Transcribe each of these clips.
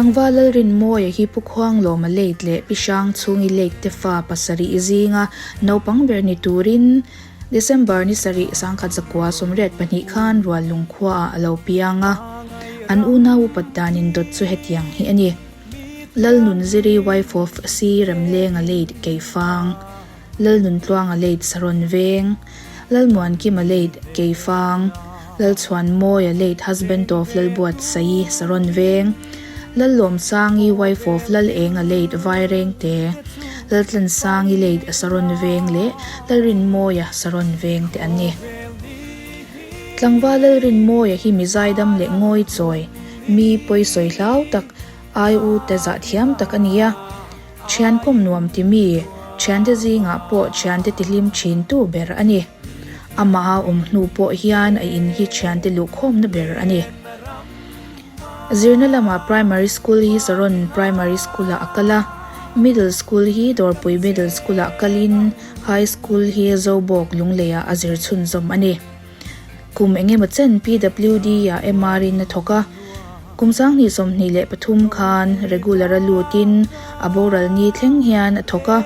Tlangval Lalrinmawia hi Pu Khuanglawma late leh Pi Hrangchhungi late te fa pasarih zinga naupang ber ni turin December ni sarih 1982 khan Ruallung khuaah a lo piang a. An unau upat dan indawt chu hetiang hi a ni. Lalnunziri wife of C Remlenga late Keifang. Lalnuntluanga late Saron Veng, Lalmuankima late Keifang, Lalchhuanmawia late husband of Lalbuatsaii Saron Veng, Lallawmsangi wife of Lalenga late Vairengte, Laltlansangi late Saron Veng leh Lalrinmawia Saron Veng te an ni. Tlangval Lalrinmawia hi mi zaidam leh ngawichawi, mi pawisawi hlau tak, ai u te zahthiam tak a ni a. Thian kawm nuam ti mi, thiante zingah pawh thiante tihlim thintu ber a ni. Amaha awm hnu pawh hian a in hi thiante luhkhawmna ber a ni. Zirna lamah Primary School hi Saron Primary School-ah a kal a, Middle School hi Dawrpui Middle School-ah kalin High School hi Zobawk Lungleiah a zir chhunzawm a ni. Kum engemaw chen PWD ah MR in a thawk a, kum 2023 khan regular a lutin a boral ni thleng hian a thawk a,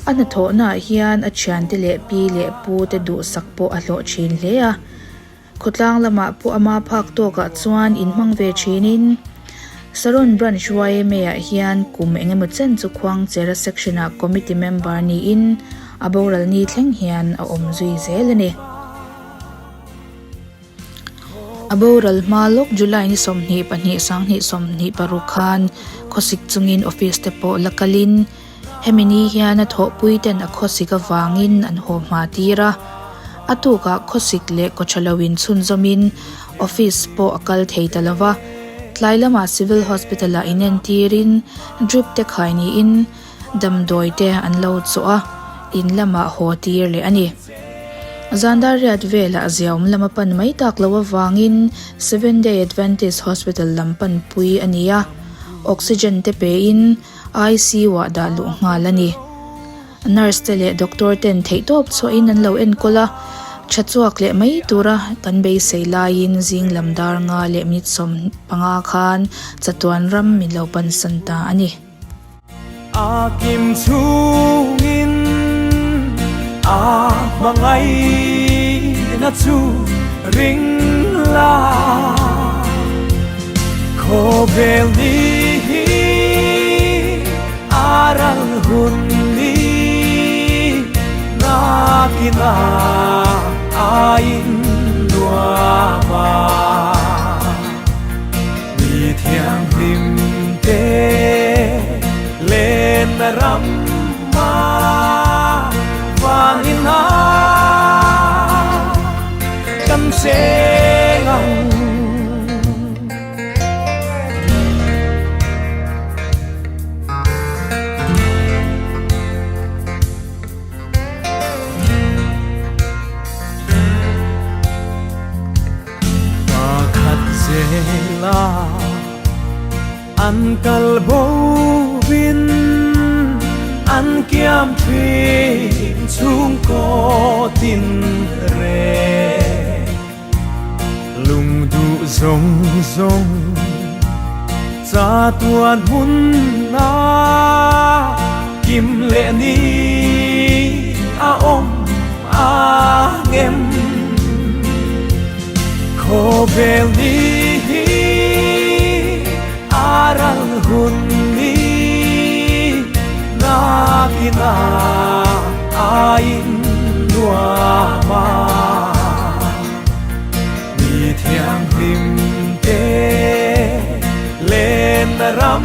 a hnathawhna ah hian a thiante leh pi leh pu te duhsak pawh a hlawh thin hle a. Khawtlang lamah pawh ama phak tawkah chuan inhmang ve thinin Saron Branch yma ah hian kum engemaw chen chu Khuangchera Section ah Committee member niin a boral ni thleng hian a awm zui zel a ni. A boral hma lawk July ni 22 2026 khan khawsik chungin office te pawh la kalin hemi ni hian a thawhpui ten a khawsik avangin an haw hma tir a. A tukah khawsik leh kawtha lo inchhunzawmin office pawh a kal thei ta lo va. Tlai lamah Civil Hospital ah inentirin drip te khai niin Damdawi te an lo chawh a, in lamah haw tir leh a ni. Zandar riat velah ziaawm lama pan mai tak loh avangin Seven Day Adventist Hospital lam panpui a ni a, oxygen te pein ICU ah dah luh nghal a ni. Nurse te leh doctor ten theihtawp chhuahin an lo enkawl a, tha chhuak leh mai tura kan beisei laiin zing lam dar nga leh minute 15 khan chatuan ram min lo pansan ta a ni. A kim chhungin a hmangaihna chu ring la, khawvel ni hi a ral hun ni nakin a ain nuam a. Mi thianghlim te lenna ram a vangin a kan cheng ang. Pakhat zela an kal bovin an kiam thin chhungkaw tin reng lungduh zawng zawng chatuan hmun a kim leh ni a awm a ngem. Khawvel ni hi a ral hun ni nakin a ain nuam a mi thianghlim te lenna ram.